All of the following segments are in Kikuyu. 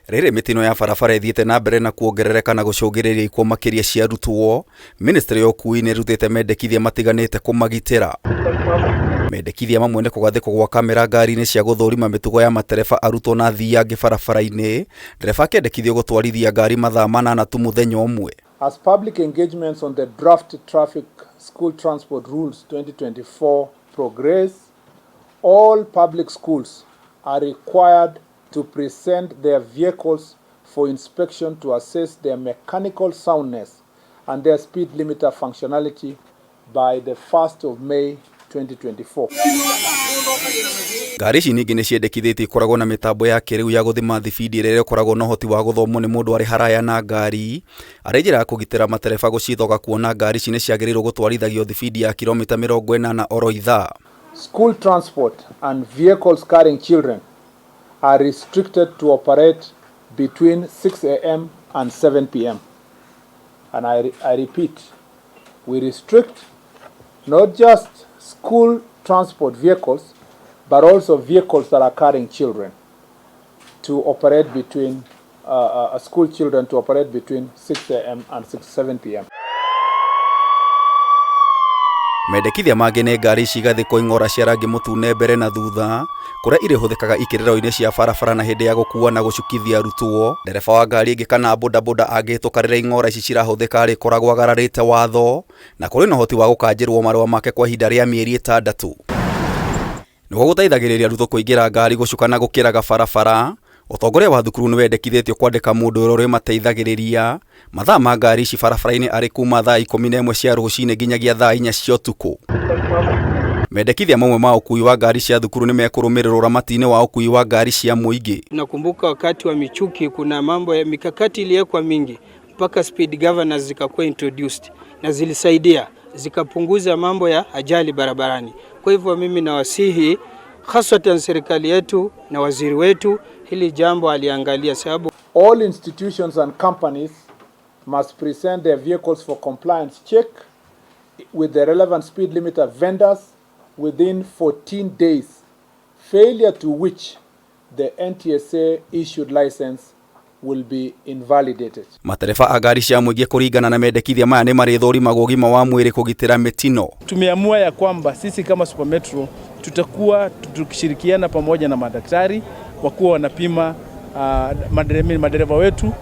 Rĩrĩ mĩtino ya barabara ĩthiĩte na mbere na kuongerereka na gũcũngĩrĩria ikuũ makĩria cia arutwo, ministry ya ũkui nĩ ĩrutĩte mendekithia matiganĩte kũmagitĩra. Mendekithia mamwe nĩ kũgathĩkwo gwa kamera ngari-inĩ cia gũthũrima mĩtugo ya matereba arutwo na athii angĩ barabara-inĩ, ndereba akendekithio gũtwarithia ngari mathaa manana tu mũthenya ũmwe. As public engagements on the draft Traffic School Transport Rules 2024 progress, all public schools are required to present their vehicles for inspection to assess their mechanical soundness and their speed limiter functionality by the 1st of May 2024. Ngari ici ningĩ nĩ ciendekithĩtio ikoragwo na mĩtambo ya kĩrĩu ya gũthima thibindi ĩrĩa ĩkoragwo na ũhoti wa gũthomwo nĩ mũndũ arĩ haraya na ngari, arĩ njĩra ya kũgitĩra matereba gũcithoga kuona ngari ici nĩ ciagĩrĩirwo gũtwarithagio thibindi ya kilomita 80 oro ithaa. School transport and vehicles carrying children are restricted to operate between 6 a.m. and 7 p.m. And I repeat, we restrict not just school transport vehicles, but also vehicles that are carrying children to operate between, school children to operate between 6 a.m. and 7 p.m. Mendekithia mangĩ nĩ ngari ici igathĩkwo ing'ora cia rangi mũtune mbere na thutha, kũrĩa irĩhũthĩkaga ikĩrĩro-inĩ cia barabara na hĩndĩ ya gũkua na gũcukithia arutwo. Ndereba wa ngari ĩngĩ kana bodaboda angĩhĩtũka rĩrĩa ing'ora ici cirahũthĩka arĩkoragwo agararĩte watho na kũrĩ na ũhoti wa gũkanjĩrwo marũa make kwa ihinda rĩa mĩeri 6. Nĩguo gũteithagĩrĩria arutwo kũingĩra ngari gũcuka na gũkĩraga barabara, ũtongoria wa thukuru nĩ wendekithĩtio kwandĩka mũndũ ũrĩa ũrĩmateithagĩrĩria mathaa ma ngari ici barabara-inĩ arĩ kuma thaa 11 cia rũcinĩ nginyagia thaa 4 cia ũtukũ. Mendekithia mamwe ma ũkui wa ngari cia thukuru nĩ mekũrũmĩrĩrwo ũramati-inĩ wa ũkui wa ngari cia mũingĩ. Nakumbuka wakati wa Michuki kuna mambo ya mikakati iliyowekwa mingi mpaka speed governors zikakuwa introduced na zilisaidia zikapunguza mambo ya ajali barabarani. Kwa hivyo mimi nawasihi hasatan serikali yetu na waziri wetu hili jambo aliangalia, sababu all institutions and companies must present their vehicles for compliance check with the relevant speed limiter vendors within 14 days, failure to which the NTSA issued license will be invalidated. Matereba a ngari cia mũingĩ kũringana na mendekithia maya nĩ marĩthũrimagwo ũgima wa mwĩrĩ kũgitĩra mĩtino. Tumeamua ya kwamba sisi kama Super Metro tutakuwa tukishirikiana pamoja na madaktari wakuwa wanapima madereva wetu,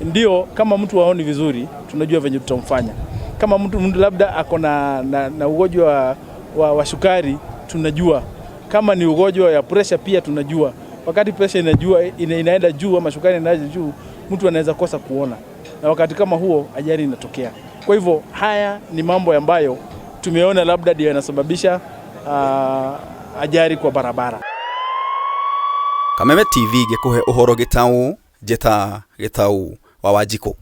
ndio kama mtu haoni vizuri tunajua venye tutamfanya. Kama mtu labda ako na ugonjwa wa sukari tunajua. Kama ni ugonjwa ya pressure pia tunajua. Wakati pressure inaenda juu ama sukari inaenda juu, mtu anaweza kosa kuona, na wakati kama huo ajali inatokea. Kwa hivyo haya ni mambo ambayo tumeona labda ndio yanasababisha ajali kwa barabara. Kameme TV gĩkũhe ũhoro gĩtaũ, njĩta Gĩtaũ wa Wanjikũ.